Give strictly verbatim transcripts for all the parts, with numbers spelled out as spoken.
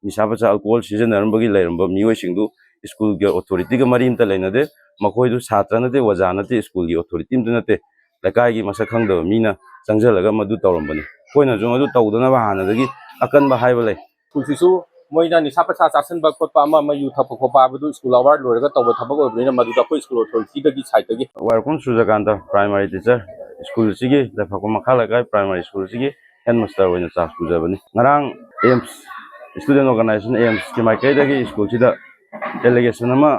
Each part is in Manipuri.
ꯅꯤꯁꯥ ꯄꯁꯥ ꯑꯜꯀꯣꯍꯣꯜ ꯁꯤꯖꯤꯟꯅꯔꯝꯕꯒꯤ ꯂꯩꯔꯝꯕ ꯃꯤꯑꯣꯏꯁꯤꯡꯗꯨ ꯁ꯭ꯀꯨꯜꯒꯤ ꯑꯣꯊꯣꯔꯤꯇꯤꯒ ꯃꯔꯤ ꯑꯃꯠꯇ ꯂꯩꯅꯗꯦ꯫ ꯃꯈꯣꯏꯗꯨ ꯁꯥꯇ꯭ꯔ ꯅꯠꯇꯦ, ꯑꯣꯖꯥ ꯅꯠꯇꯦ, ꯁ꯭ꯀꯨꯜꯒꯤ ꯑꯣꯊꯣꯔꯤꯇꯤ ꯑꯃꯠꯇ ꯅꯠꯇꯦ꯫ ꯂꯩꯀꯥꯏꯒꯤ ꯃꯁꯛ ꯈꯪꯗꯕ ꯃꯤꯅ ꯆꯪꯁꯤꯜꯂꯒ ꯃꯗꯨ ꯇꯧꯔꯝꯕꯅꯤ꯫ ꯑꯩꯈꯣꯏꯅꯁꯨ ꯃꯗꯨ ꯇꯧꯗꯅꯕ ꯍꯥꯟꯅꯗꯒꯤ ꯑꯀꯟꯕ ꯍꯥꯏꯕ ꯂꯩ꯫ ꯁ꯭ꯀꯨꯜꯁꯤꯁꯨ ꯃꯣꯏꯅ ꯅꯤꯁꯥ ꯄꯁꯥ ꯆꯥꯁꯤꯟꯕ ꯈꯣꯠꯄ ꯑꯃ ꯑꯃ, ꯌꯨ ꯊꯛꯄ ꯈꯣꯠꯄ ꯍꯥꯏꯕꯗꯨ ꯁ꯭ꯀꯨꯜ ꯑꯋꯥꯔ ꯂꯣꯏꯔꯒ ꯇꯧꯕ ꯊꯕꯛ ꯑꯣꯏꯕꯅꯤꯅ ꯃꯗꯨꯗ ꯑꯩꯈꯣꯏ ꯁ꯭ꯀꯨꯜ ꯑꯣꯊꯣꯔꯤꯇꯤꯗꯒꯤ ꯁꯥꯏꯠꯇꯒꯤ ꯋꯥꯏꯔꯣꯛꯄꯝ ꯁꯨꯔꯖꯀꯥꯟꯇ ꯄ꯭ꯔꯥꯏꯃꯥꯔꯤ ꯇꯤꯆꯔ, ꯁ꯭ꯀꯨꯜꯁꯤꯒꯤ ꯂꯩꯐꯥꯛꯄ ꯃꯈꯥ ꯂꯩꯀꯥꯏ ꯄ꯭ꯔꯥꯏꯃꯥꯔꯤ ꯁ꯭ꯀꯨꯜꯁꯤꯒꯤ ꯍꯦꯗꯃꯥꯁꯇꯔ ꯑꯣꯏꯅ ꯆꯥꯔꯖ ꯄꯨꯖꯕꯅꯤ꯫ ꯉꯔꯥꯡ ꯑꯦꯝꯁ ꯁ꯭ꯇꯨꯗꯦꯟ ꯑꯣꯔꯒꯅꯥꯏꯖꯦꯁꯟ ꯑꯦꯝꯁꯀꯤ ꯃꯥꯏꯀꯩꯗꯒꯤ ꯁ꯭ꯀꯨꯜꯁꯤꯗ ꯑꯦꯂꯤꯒꯦꯁꯟ ꯑꯃ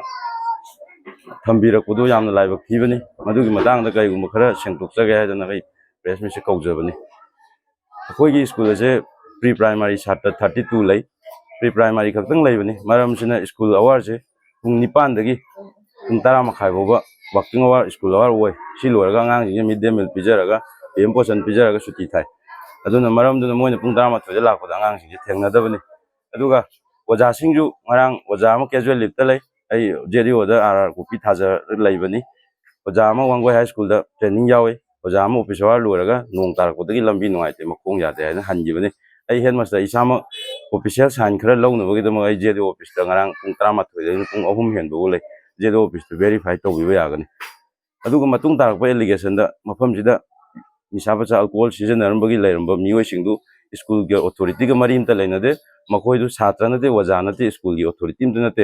ꯊꯝꯕꯤꯔꯛꯄꯗꯨ ꯌꯥꯝꯅ ꯂꯥꯏꯕꯛ ꯊꯤꯕꯅꯤ꯫ ꯃꯗꯨꯒꯤ ꯃꯇꯥꯡꯗ ꯀꯔꯤꯒꯨꯝꯕ ꯈꯔ ꯁꯦꯡꯗꯣꯛꯆꯒꯦ ꯍꯥꯏꯗꯅ ꯑꯩ ꯄ꯭ꯔꯦꯁ ꯃꯤꯠꯁꯦ ꯀꯧꯖꯕꯅꯤ꯫ ꯑꯩꯈꯣꯏꯒꯤ ꯁ꯭ꯀꯨꯜ ꯑꯁꯦ ꯄ꯭ꯔꯤ ꯄ꯭ꯔꯥꯏꯃꯥꯔꯤ ꯁꯥꯇ꯭ꯔ ꯊꯥꯔꯇꯤ ꯇꯨ ꯂꯩ꯫ ꯄ꯭ꯔꯤ ꯄ꯭ꯔꯥꯏꯃꯥꯔꯤ ꯈꯛꯇꯪ ꯂꯩꯕꯅꯤ꯫ ꯃꯔꯝꯁꯤꯅ ꯁ꯭ꯀꯨꯜ ꯑꯋꯥꯔꯁꯦ ꯄꯨꯡ ꯅꯤꯄꯥꯟꯗꯒꯤ ꯄꯨꯡ ꯇꯔꯥ ꯃꯈꯥꯏ ꯐꯥꯎꯕ ꯋꯥꯀꯤꯡ ꯑꯋꯥꯔ, ꯁ꯭ꯀꯨꯜ ꯑꯋꯥꯔ ꯑꯣꯏ꯫ ꯁꯤ ꯂꯣꯏꯔꯒ ꯑꯉꯥꯡꯁꯤꯡꯁꯦ ꯃꯤꯗ ꯗꯦ ꯃꯤꯜ ꯄꯤꯖꯔꯒ, ꯄꯤ ꯑꯦꯝ ꯄꯣꯁꯟ ꯄꯤꯖꯔꯒ ꯁꯨꯇꯤ ꯊꯥꯏ꯫ ꯑꯗꯨꯅ ꯃꯔꯝꯗꯨꯅ ꯃꯣꯏꯅ ꯄꯨꯡ ꯇꯔꯥꯃꯥꯊꯣꯏꯗ ꯂꯥꯛꯄꯗ ꯑꯉꯥꯡꯁꯤꯡꯁꯦ ꯊꯦꯡꯅꯗꯕꯅꯤ꯫ ꯑꯗꯨꯒ ꯑꯣꯖꯥꯁꯤꯡꯁꯨ, ꯉꯔꯥꯡ ꯑꯣꯖꯥ ꯑꯃ ꯀꯦꯖꯨꯋꯦꯜ ꯂꯤꯞꯇ ꯂꯩ꯫ ꯑꯩ ꯖꯦ ꯗꯤ ꯑꯣꯗ ꯑꯥꯔ ꯑꯥꯔ ꯀꯣꯄꯤ ꯊꯥꯖꯔ ꯂꯩꯕꯅꯤ꯫ ꯑꯣꯖꯥ ꯑꯃ ꯋꯥꯡꯒꯣꯏ ꯍꯥꯏ ꯁ꯭ꯀꯨꯜꯗ ꯇ꯭ꯔꯦꯅꯤꯡ ꯌꯥꯎꯏ꯫ ꯑꯣꯖꯥ ꯑꯃ ꯑꯣꯐꯤꯁ ꯑꯋꯥꯔ ꯂꯣꯏꯔꯒ ꯅꯣꯡ ꯇꯥꯔꯛꯄꯗꯒꯤ ꯂꯝꯕꯤ ꯅꯨꯡꯉꯥꯏꯇꯦ, ꯃꯈꯣꯡ ꯌꯥꯗꯦ ꯍꯥꯏꯅ ꯍꯟꯈꯤꯕꯅꯤ꯫ ꯑꯩ ꯍꯦꯗꯃꯥꯁꯇꯔ ꯏꯁꯥꯃꯛ ꯑꯣꯐꯤꯁꯤꯌꯦꯜ ꯁꯥꯏꯟ ꯈꯔ ꯂꯧꯅꯕꯒꯤꯗꯃꯛ ꯑꯩ ꯖꯦ ꯗꯤ ꯑꯣ ꯑꯣꯐꯤꯁꯇ ꯉꯔꯥꯡ ꯄꯨꯡ ꯇꯔꯥꯃꯥꯊꯣꯏꯗꯒꯤꯅ ꯄꯨꯡ ꯑꯍꯨꯝ ꯍꯦꯟꯕ ꯐꯥꯎ ꯂꯩ꯫ ꯖꯦ ꯗꯤ ꯑꯣ ꯑꯣꯐꯤꯁꯇ ꯚꯦꯔꯤꯐꯥꯏ ꯇꯧꯕꯤꯕ ꯌꯥꯒꯅꯤ꯫ ꯑꯗꯨꯒ ꯃꯇꯨꯡ ꯇꯥꯔꯛꯄ ꯑꯦꯂꯤꯒꯦꯁꯟꯗ ꯃꯐꯝꯁꯤꯗ ꯅꯤꯁꯥ ꯄꯁꯥ ꯑꯜꯀꯣꯍꯣꯜ ꯁꯤꯖꯤꯟꯅꯔꯝꯕꯒꯤ ꯂꯩꯔꯝꯕ ꯃꯤꯑꯣꯏꯁꯤꯡꯗꯨ ꯁ꯭ꯀꯨꯜꯒꯤ ꯑꯣꯊꯣꯔꯤꯇꯤꯒ ꯃꯔꯤ ꯑꯃꯠꯇ ꯂꯩꯅꯗꯦ꯫ ꯃꯈꯣꯏꯗꯨ ꯁꯥꯇ꯭ꯔ ꯅꯠꯇꯦ, ꯑꯣꯖꯥ ꯅꯠꯇꯦ, ꯁ꯭ꯀꯨꯜꯒꯤ ꯑꯣꯊꯣꯔꯤꯇꯤ ꯑꯃꯠꯇ ꯅꯠꯇꯦ꯫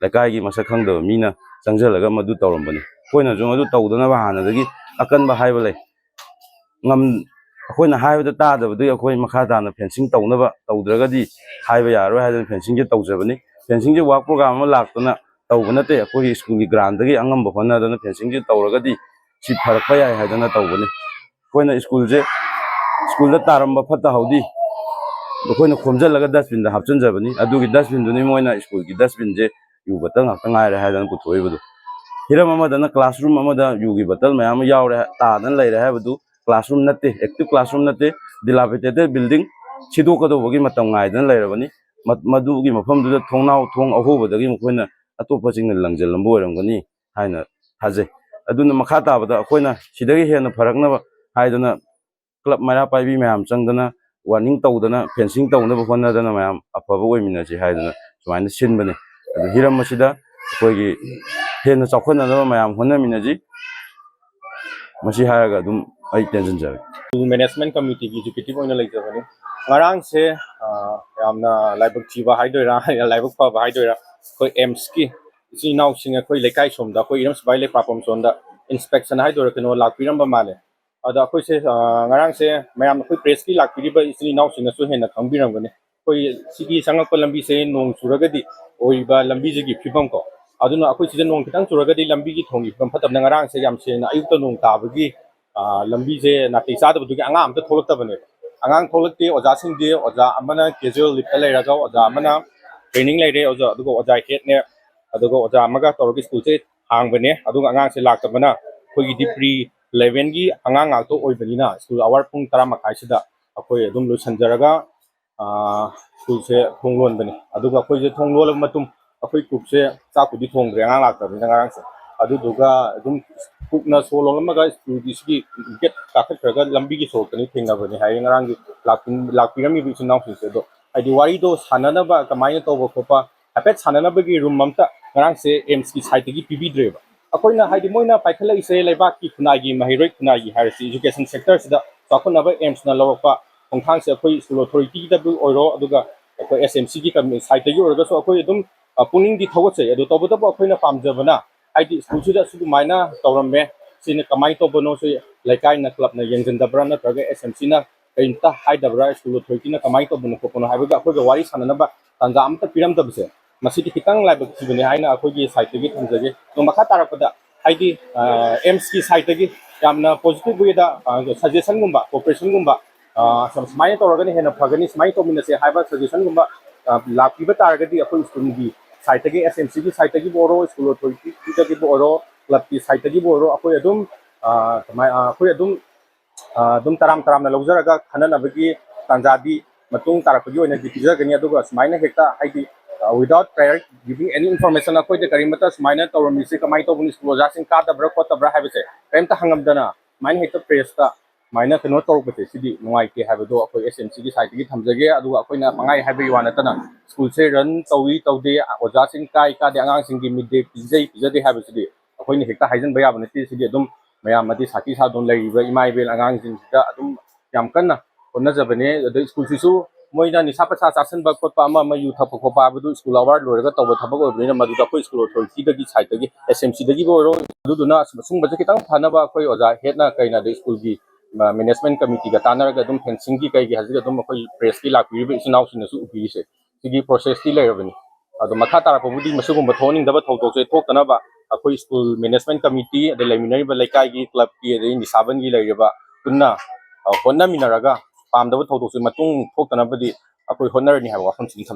ꯂꯩꯀꯥꯏꯒꯤ ꯃꯁꯛ ꯈꯪꯗꯕ ꯃꯤꯅ ꯆꯪꯁꯤꯜꯂꯒ ꯃꯗꯨ ꯇꯧꯔꯝꯕꯅꯤ꯫ ꯑꯩꯈꯣꯏꯅꯁꯨ ꯃꯗꯨ ꯇꯧꯗꯅꯕ ꯍꯥꯟꯅꯗꯒꯤ ꯑꯀꯟꯕ ꯍꯥꯏꯕ ꯂꯩ꯫ ꯉꯝ-, ꯑꯩꯈꯣꯏꯅ ꯍꯥꯏꯕꯗ ꯇꯥꯗꯕꯗꯨꯒꯤ ꯑꯩꯈꯣꯏ ꯃꯈꯥ ꯇꯥꯅ ꯐꯦꯟꯁꯤꯡ ꯇꯧꯅꯕ, ꯇꯧꯗ꯭ꯔꯒꯗꯤ ꯍꯥꯏꯕ ꯌꯥꯔꯣꯏ ꯍꯥꯏꯗꯅ ꯐꯦꯟꯁꯤꯡꯁꯦ ꯇꯧꯖꯕꯅꯤ꯫ ꯐꯦꯟꯁꯤꯡꯁꯦ ꯋꯥꯔꯛ ꯄ꯭ꯔꯣꯒ꯭ꯔꯥꯝ ꯑꯃ ꯂꯥꯛꯇꯅ ꯇꯧꯕ ꯅꯠꯇꯦ꯫ ꯑꯩꯈꯣꯏꯒꯤ ꯁ꯭ꯀꯨꯜꯒꯤ ꯒ꯭ꯔꯥꯟꯗꯒꯤ ꯑꯉꯝꯕ ꯍꯣꯠꯅꯗꯅ ꯐꯦꯟꯁꯤꯡꯁꯦ ꯇꯧꯔꯒꯗꯤ ꯁꯤ ꯐꯔꯛꯄ ꯌꯥꯏ ꯍꯥꯏꯗꯅ ꯇꯧꯕꯅꯤ꯫ ꯑꯩꯈꯣꯏꯅ ꯁ꯭ꯀꯨꯜꯁꯦ, ꯁ꯭ꯀꯨꯜꯗ ꯇꯥꯔꯝꯕ ꯐꯠꯇ ꯍꯥꯎꯗꯤ ꯑꯩꯈꯣꯏꯅ ꯈꯣꯝꯖꯤꯜꯂꯒ ꯗꯁꯕꯤꯟꯗ ꯍꯥꯞꯆꯤꯟꯖꯕꯅꯤ꯫ ꯑꯗꯨꯒꯤ ꯗꯁꯕꯤꯟꯗꯨꯅꯤ ꯃꯣꯏꯅ ꯁ꯭ꯀꯨꯜꯒꯤ ꯗꯁꯕꯤꯟꯁꯦ ꯌꯨ ꯕꯇꯜ ꯉꯥꯛꯇ ꯉꯥꯏꯔꯦ ꯍꯥꯏꯗꯅ ꯄꯨꯊꯣꯛꯏꯕꯗꯨ꯫ ꯍꯤꯔꯝ ꯑꯃꯗꯅ ꯀ꯭ꯂꯥꯁꯔꯨꯝ ꯑꯃꯗ ꯌꯨꯒꯤ ꯕꯇꯜ ꯃꯌꯥꯝ ꯑꯃ ꯌꯥꯎꯔꯦ, ꯇꯥꯗꯅ ꯂꯩꯔꯦ ꯍꯥꯏꯕꯗꯨ ꯀ꯭ꯂꯥꯁꯔꯨꯝ ꯅꯠꯇꯦ, ꯑꯦꯛꯇꯤꯚ ꯀ꯭ꯂꯥꯁꯔꯨꯝ ꯅꯠꯇꯦ, ꯗꯤꯂꯥꯄꯤꯇꯦꯇꯦꯠ ꯕꯤꯜꯗꯤꯡ ꯁꯤꯗꯣꯛꯀꯗꯧꯕꯒꯤ ꯃꯇꯝ ꯉꯥꯏꯗꯅ ꯂꯩꯔꯕꯅꯤ꯫ ꯃ-, ꯃꯗꯨꯒꯤ ꯃꯐꯝꯗꯨꯗ ꯊꯣꯡꯅꯥꯎ ꯊꯣꯡ ꯑꯍꯣꯕꯗꯒꯤ ꯃꯈꯣꯏꯅ ꯑꯇꯣꯞꯄꯁꯤꯡꯅ ꯂꯪꯁꯤꯜꯂꯝꯕ ꯑꯣꯏꯔꯝꯒꯅꯤ ꯍꯥꯏꯅ ꯊꯥꯖꯩ꯫ ꯑꯗꯨꯅ ꯃꯈꯥ ꯇꯥꯕꯗ ꯑꯩꯈꯣꯏꯅ ꯁꯤꯗꯒꯤ ꯍꯦꯟꯅ ꯐꯔꯛꯅꯕ ꯍꯥꯏꯗꯅ ꯀ꯭ꯂꯕ ꯃꯩꯔꯥ ꯄꯥꯏꯕꯤ ꯃꯌꯥꯝ ꯆꯪꯗꯅ warning ꯇꯧꯗꯅ, fencing ꯇꯧꯅꯕ ꯍꯣꯠꯅꯗꯅ ꯃꯌꯥꯝ ꯑꯐꯕ ꯑꯣꯏꯃꯤꯟꯅꯁꯤ ꯍꯥꯏꯗꯅ ꯁꯨꯃꯥꯏꯅ ꯁꯤꯟꯕꯅꯤ꯫ ꯑꯗꯨ ꯍꯤꯔꯝ ꯑꯁꯤꯗ ꯑꯩꯈꯣꯏꯒꯤ ꯍꯦꯟꯅ ꯆꯥꯎꯈꯠꯅꯅꯕ ꯃꯌꯥꯝ ꯍꯣꯠꯅꯃꯤꯟꯅꯁꯤ꯫ ꯃꯁꯤ ꯍꯥꯏꯔꯒ ꯑꯗꯨꯝ ꯑꯩ ꯇꯦꯟꯁꯤꯟꯖꯔꯒꯦ꯫ School Management Committeeꯒꯤ executive ꯑꯣꯏꯅ ꯂꯩꯖꯕꯅꯤ꯫ ꯉꯔꯥꯡꯁꯦ, ꯑ, ꯌꯥꯝꯅ ꯂꯥꯏꯕꯛ ꯊꯤꯕ ꯍꯥꯏꯗꯣꯏꯔꯥ, ꯂꯥꯏꯕꯛ ꯐꯕ ꯍꯥꯏꯗꯣꯏꯔꯥ, ꯑꯩꯈꯣꯏ AIIMSꯀꯤ ꯏꯆꯤꯟ ꯏꯅꯥꯎꯁꯤꯡ ꯑꯩꯈꯣꯏ ꯂꯩꯀꯥꯏ ꯁꯣꯝꯗ, ꯑꯩꯈꯣꯏ ꯏꯔꯝ ꯁꯤꯐꯥꯏ ꯂꯩꯄꯥꯛꯄꯝ ꯁꯣꯝꯗ inspection ꯍꯥꯏꯗꯣꯏꯔꯥ ꯀꯩꯅꯣ ꯂꯥꯛꯄꯤꯔꯝꯕ ꯃꯥꯜꯂꯦ꯫ ꯑꯗ ꯑꯩꯈꯣꯏꯁꯦ, ꯑ, ꯉꯔꯥꯡꯁꯦ ꯃꯌꯥꯝ ꯑꯩꯈꯣꯏ pressꯀꯤ ꯂꯥꯛꯄꯤꯔꯤꯕ ꯏꯆꯤꯟ ꯏꯅꯥꯎꯁꯤꯡꯅꯁꯨ ꯍꯦꯟꯅ ꯈꯪꯕꯤꯔꯝꯒꯅꯤ꯫ ꯑꯩꯈꯣꯏ ꯁꯤꯒꯤ ꯆꯪꯉꯛꯄ ꯂꯝꯕꯤꯁꯦ ꯅꯣꯡ ꯆꯨꯔꯒꯗꯤ ꯑꯣꯏꯔꯤꯕ ꯂꯝꯕꯤꯁꯤꯒꯤ ꯐꯤꯕꯝ ꯀꯣ, ꯑꯗꯨꯅ ꯑꯩꯈꯣꯏ ꯁꯤꯗ ꯅꯣꯡ ꯈꯤꯇꯪ ꯆꯨꯔꯒꯗꯤ ꯂꯝꯕꯤꯒꯤ ꯊꯣꯡꯒꯤ ꯐꯤꯕꯝ ꯐꯠꯇꯕꯅ ꯉꯔꯥꯡꯁꯦ ꯌꯥꯝ ꯁꯦꯡꯅ ꯑꯌꯨꯛꯇ ꯅꯣꯡ ꯇꯥꯕꯒꯤ, ꯑ, ꯂꯝꯕꯤꯁꯦ ꯅꯥꯇꯩ ꯆꯥꯗꯕꯗꯨꯒꯤ ꯑꯉꯥꯡ ꯑꯝꯇ ꯊꯣꯛꯂꯛꯇꯕꯅꯦꯕ꯫ ꯑꯉꯥꯡ ꯊꯣꯛꯂꯛꯇꯦ, ꯑꯣꯖꯥꯁꯤꯡꯗꯤ, ꯑꯣꯖꯥ ꯑꯃꯅ casual leaveꯇ ꯂꯩꯔꯒ, ꯑꯣꯖꯥ ꯑꯃꯅ training ꯂꯩꯔꯦ, ꯑꯣꯖꯥ, ꯑꯗꯨꯒ ꯑꯣꯖꯥ headꯅꯦ, ꯑꯗꯨꯒ ꯑꯣꯖꯥ ꯑꯃꯒ ꯇꯧꯔꯒ schoolꯁꯦ ꯍꯥꯡꯕꯅꯦ꯫ ꯑꯗꯨꯒ ꯑꯉꯥꯡꯁꯦ ꯂꯥꯛꯇꯕꯅ ꯑꯩꯈꯣꯏꯒꯤꯗꯤ pre elevenꯒꯤ ꯑꯉꯥꯡ ꯉꯥꯛꯇ ꯑꯣꯏꯕꯅꯤꯅ school hour ꯄꯨꯡ ꯇꯔꯥ ꯃꯈꯥꯏꯁꯤꯗ ꯑꯩꯈꯣꯏ ꯑꯗꯨꯝ ꯂꯣꯏꯁꯤꯟꯖꯔꯒ, ꯑ, schoolꯁꯦ ꯊꯣꯡ ꯂꯣꯟꯕꯅꯤ꯫ ꯑꯗꯨꯒ ꯑꯩꯈꯣꯏꯁꯦ ꯊꯣꯡ ꯂꯣꯜꯂꯕ ꯃꯇꯨꯡ ꯑꯩꯈꯣꯏ cookꯁꯦ ꯆꯥꯛꯄꯨꯗꯤ ꯊꯣꯡꯗ꯭ꯔꯦ ꯑꯉꯥꯡ ꯂꯥꯛꯇꯕꯅꯤꯅ ꯉꯔꯥꯡꯁꯦ꯫ ꯑꯗꯨꯗꯨꯒ ꯑꯗꯨꯝ cookꯅ ꯁꯣ ꯂꯣꯜꯂꯝꯃꯒ schoolꯒꯤ ꯁꯤꯒꯤ gate ꯀꯥꯈꯠꯈ꯭ꯔꯒ ꯂꯝꯕꯤꯒꯤ ꯁꯣꯔꯣꯛꯇꯅꯤ ꯊꯦꯡꯅꯕꯅꯤ ꯍꯥꯏꯌꯦ ꯉꯔꯥꯡꯒꯤ ꯂꯥꯛꯄꯤ-, ꯂꯥꯛꯄꯤꯔꯝꯃꯤꯕ ꯏꯆꯤꯟ ꯏꯅꯥꯎꯁꯤꯡꯁꯦ꯫ ꯑꯗꯣ ꯍꯥꯏꯗꯤ ꯋꯥꯔꯤꯗꯣ ꯁꯥꯟꯅꯅꯕ ꯀꯃꯥꯏꯅ ꯇꯧꯕ ꯈꯣꯠꯄ ꯍꯥꯏꯐꯦꯠ ꯁꯥꯟꯅꯅꯕꯒꯤ room ꯑꯝꯇ ꯉꯔꯥꯡꯁꯦ AIIMSꯀꯤ sideꯇꯒꯤ ꯄꯤꯕꯤꯗ꯭ꯔꯦꯕ꯫ ꯑꯩꯈꯣꯏꯅ ꯍꯥꯏꯗꯤ ꯃꯣꯏꯅ ꯄꯥꯏꯈꯠꯂꯛꯏꯁꯦ ꯂꯩꯕꯥꯛꯀꯤ ꯈꯨꯟꯅꯥꯏꯒꯤ, ꯃꯍꯩꯔꯣꯏ ꯈꯨꯟꯅꯥꯏꯒꯤ ꯍꯥꯏꯔꯁꯤ, education sectorꯁꯤꯗ ꯆꯥꯎꯈꯠꯅꯕ AIIMSꯅ ꯂꯧꯔꯛꯄ ꯈꯣꯡꯊꯥꯡꯁꯦ ꯑꯩꯈꯣꯏ school authorityꯗꯕꯨ ꯑꯣꯏꯔꯣ, ꯑꯗꯨꯒ ꯑꯩꯈꯣꯏ SMCꯒꯤ ꯀꯝ-, sideꯇꯒꯤ ꯑꯣꯏꯔꯒꯁꯨ ꯑꯩꯈꯣꯏ ꯑꯗꯨꯝ, ꯑ, ꯄꯨꯛꯅꯤꯡꯗꯤ ꯊꯧꯒꯠꯆꯩ꯫ ꯑꯗꯨ ꯇꯧꯕꯇꯕꯨ ꯑꯩꯈꯣꯏꯅ ꯄꯥꯝꯖꯕꯅ ꯍꯥꯏꯗꯤ schoolꯁꯤꯗ ꯑꯁꯨꯃꯥꯏꯅ ꯇꯧꯔꯝꯃꯦ, ꯁꯤꯅ ꯀꯃꯥꯏꯅ ꯇꯧꯕꯅꯣ, ꯁꯤ ꯂꯩꯀꯥꯏꯅ, clubꯅ ꯌꯦꯡꯁꯤꯟꯗꯕ꯭ꯔꯥ, ꯅꯠꯇ꯭ꯔꯒ SMCꯅ ꯀꯔꯤꯝꯇ ꯍꯥꯏꯗꯕ꯭ꯔꯥ, school authorityꯅ ꯀꯃꯥꯏꯅ ꯇꯧꯕꯅꯣ ꯈꯣꯠꯄꯅꯣ ꯍꯥꯏꯕꯒ ꯑꯩꯈꯣꯏꯒ ꯋꯥꯔꯤ ꯁꯥꯟꯅꯅꯕ ꯇꯥꯟꯖꯥ ꯑꯃꯠꯇ ꯄꯤꯔꯝꯗꯕꯁꯦ, ꯃꯁꯤꯗꯤ ꯈꯤꯇꯪ ꯂꯥꯏꯕꯛ ꯊꯤꯕꯅꯤ ꯍꯥꯏꯅ ꯑꯩꯈꯣꯏꯒꯤ sideꯇꯒꯤ ꯊꯝꯖꯒꯦ꯫ ꯑꯗꯣ ꯃꯈꯥ ꯇꯥꯔꯛꯄꯗ ꯍꯥꯏꯗꯤ, ꯑ, AIIMSꯀꯤ sideꯇꯒꯤ ꯌꯥꯝꯅ positive wayꯗ, ꯑ, suggestionꯒꯨꯝꯕ, cooperationꯒꯨꯝꯕ, ꯑ, ꯁꯨꯝ-, ꯁꯨꯃꯥꯏꯅ ꯇꯧꯔꯒꯅ ꯍꯦꯟꯅ ꯐꯒꯅꯤ, ꯁꯨꯃꯥꯏꯅ ꯇꯧꯃꯤꯟꯅꯁꯦ ꯍꯥꯏꯕ suggestionꯒꯨꯝꯕ, ꯑ, ꯂꯥꯛꯄꯤꯕ ꯇꯥꯔꯒꯗꯤ ꯑꯩꯈꯣꯏ schoolꯒꯤ sideꯇꯒꯤ, SMCꯒꯤ sideꯇꯒꯤꯕꯨ ꯑꯣꯏꯔꯣ, school authorityꯗꯒꯤꯕꯨ ꯑꯣꯏꯔꯣ, clubꯀꯤ sideꯇꯒꯤꯕꯨ ꯑꯣꯏꯔꯣ, ꯑꯩꯈꯣꯏ ꯑꯗꯨꯝ, ꯑ, ꯀꯃꯥꯏ-, ꯑ, ꯑꯩꯈꯣꯏ ꯑꯗꯨꯝ, ꯑ, ꯑꯗꯨꯝ ꯇꯔꯥꯝ ꯇꯔꯥꯝꯅ ꯂꯧꯖꯔꯒ ꯈꯟꯅꯅꯕꯒꯤ ꯇꯥꯟꯖꯥꯗꯤ ꯃꯇꯨꯡ ꯇꯥꯔꯛꯄꯒꯤ ꯑꯣꯏꯅꯗꯤ ꯄꯤꯖꯒꯅꯤ꯫ ꯑꯗꯨꯒ ꯁꯨꯃꯥꯏꯅ ꯍꯦꯛꯇ ꯍꯥꯏꯗꯤ, ꯑ, without prior giving any information, ꯑꯩꯈꯣꯏꯗ ꯀꯔꯤꯃꯠꯇ ꯁꯨꯃꯥꯏꯅ ꯇꯧꯔꯝꯃꯤꯁꯤ ꯀꯃꯥꯏꯅ ꯇꯧꯕꯅꯤ, school ꯑꯣꯖꯥꯁꯤꯡ ꯀꯥꯗꯕ꯭ꯔꯥ ꯈꯣꯠꯇꯕ꯭ꯔꯥ ꯍꯥꯏꯕꯁꯦ ꯀꯔꯤꯝꯇ ꯍꯪꯉꯝꯗꯅ ꯁꯨꯃꯥꯏꯅ ꯍꯦꯛꯇ pressꯇ ꯁꯨꯃꯥꯏꯅ ꯀꯩꯅꯣ ꯇꯧꯔꯛꯄꯁꯦ, ꯁꯤꯗꯤ ꯅꯨꯡꯉꯥꯏꯇꯦ ꯍꯥꯏꯕꯗꯣ ꯑꯩꯈꯣꯏ ꯑꯦꯁ ꯑꯦꯝ ꯁꯤꯒꯤ ꯁꯥꯏꯠꯇꯒꯤ ꯊꯝꯖꯒꯦ꯫ ꯑꯗꯨꯒ ꯑꯩꯈꯣꯏꯅ ꯄꯪꯍꯥꯏ ꯍꯥꯏꯕꯒꯤ ꯋꯥ ꯅꯠꯇꯅ, ꯁ꯭ꯀꯨꯜꯁꯦ ꯔꯟ ꯇꯧꯏ ꯇꯧꯗꯦ, ꯑꯣꯖꯥꯁꯤꯡ ꯀꯥꯏ ꯀꯥꯗꯦ, ꯑꯉꯥꯡꯁꯤꯡꯒꯤ ꯃꯤꯠ ꯗꯦ ꯄꯤꯖꯩ ꯄꯤꯖꯗꯦ ꯍꯥꯏꯕꯁꯤꯗꯤ ꯑꯩꯈꯣꯏꯅ ꯍꯦꯛꯇ ꯍꯥꯏꯖꯤꯟꯕ ꯌꯥꯕ ꯅꯠꯇꯦ꯫ ꯁꯤꯗꯤ ꯑꯗꯨꯝ ꯃꯌꯥꯝ ꯑꯃꯗꯤ ꯁꯥꯈꯤ ꯁꯥꯗꯨꯅ ꯂꯩꯔꯤꯕ ꯏꯃꯥ ꯏꯕꯦꯜ ꯑꯉꯥꯡꯁꯤꯡꯁꯤꯗ ꯑꯗꯨꯝ ꯌꯥꯝ ꯀꯟꯅ ꯍꯣꯠꯅꯖꯕꯅꯦ꯫ ꯑꯗꯩ ꯁ꯭ꯀꯨꯜꯁꯤꯁꯨ ꯃꯣꯏꯅ ꯅꯤꯁꯥ ꯄꯁꯥ ꯆꯥꯁꯤꯟꯕ ꯈꯣꯠꯄ, ꯑꯃ ꯑꯃ ꯌꯨ ꯊꯛꯄ ꯈꯣꯠꯄ ꯍꯥꯏꯕꯗꯨ ꯁ꯭ꯀꯨꯜ ꯑꯋꯥꯔ ꯂꯣꯏꯔꯒ ꯇꯧꯕ ꯊꯕꯛ ꯑꯣꯏꯕꯅꯤꯅ, ꯃꯗꯨꯗ ꯑꯩꯈꯣꯏ ꯁ꯭ꯀꯨꯜ ꯑꯣꯊꯣꯔꯤꯇꯤꯗꯒꯤ, ꯁꯥꯏꯠꯇꯒꯤ, ꯑꯦꯁ ꯑꯦꯝ ꯁꯤꯗꯒꯤꯕꯨ ꯑꯣꯏꯔꯣ, ꯑꯗꯨꯗꯨꯅ ꯁꯨꯝꯕꯁꯦ ꯈꯤꯇꯪ ꯐꯅꯕ ꯑꯩꯈꯣꯏ ꯑꯣꯖꯥ ꯍꯦꯠꯅ ꯀꯩꯅ, ꯑꯗꯩ ꯁ꯭ꯀꯨꯜꯒꯤ ꯃꯦꯅꯦꯖꯃꯦꯟ ꯀꯃꯤꯇꯤꯒ ꯇꯥꯟꯅꯔꯒ ꯑꯗꯨꯝ ꯐꯦꯟꯁꯤꯡꯒꯤ ꯀꯩꯒꯤ ꯍꯧꯖꯤꯛ ꯑꯗꯨꯝ ꯑꯩꯈꯣꯏ ꯄ꯭ꯔꯦꯁꯀꯤ ꯂꯥꯛꯄꯤꯔꯤꯕ ꯏꯆꯤꯟ ꯏꯅꯥꯎꯁꯤꯡꯅꯁꯨ ꯎꯕꯤꯔꯤꯁꯦ, ꯁꯤꯒꯤ ꯄ꯭ꯔꯣꯁꯦꯁꯇꯤ ꯂꯩꯔꯕꯅꯤ꯫ ꯑꯗꯣ ꯃꯈꯥ ꯇꯥꯔꯛꯄꯕꯨꯗꯤ ꯃꯁꯤꯒꯨꯝꯕ ꯊꯣꯛꯍꯟꯅꯤꯡꯗꯕ ꯊꯧꯗꯣꯛꯁꯦ ꯊꯣꯛꯇꯅꯕ ꯑꯩꯈꯣꯏ ꯁ꯭ꯀꯨꯜ ꯃꯦꯅꯦꯖꯃꯦꯟ ꯀꯃꯤꯇꯤ, ꯑꯗꯩ ꯂꯩꯃꯤꯟꯅꯔꯤꯕ ꯂꯩꯀꯥꯏꯒꯤ, ꯀ꯭ꯂꯕꯀꯤ, ꯑꯗꯩ ꯅꯤꯁꯥꯕꯟꯒꯤ ꯂꯩꯔꯤꯕ ꯄꯨꯟꯅ, ꯑ, ꯍꯣꯠꯅꯃꯤꯟꯅꯔꯒ ꯄꯥꯝꯗꯕ ꯊꯧꯗꯣꯛꯁꯦ ꯃꯇꯨꯡ ꯊꯣꯛꯇꯅꯕꯗꯤ ꯑꯩꯈꯣꯏ ꯍꯣꯠꯅꯔꯅꯤ ꯍꯥꯏꯕ ꯋꯥꯐꯝꯁꯤꯗꯤ ꯊꯝꯖꯒꯦ꯫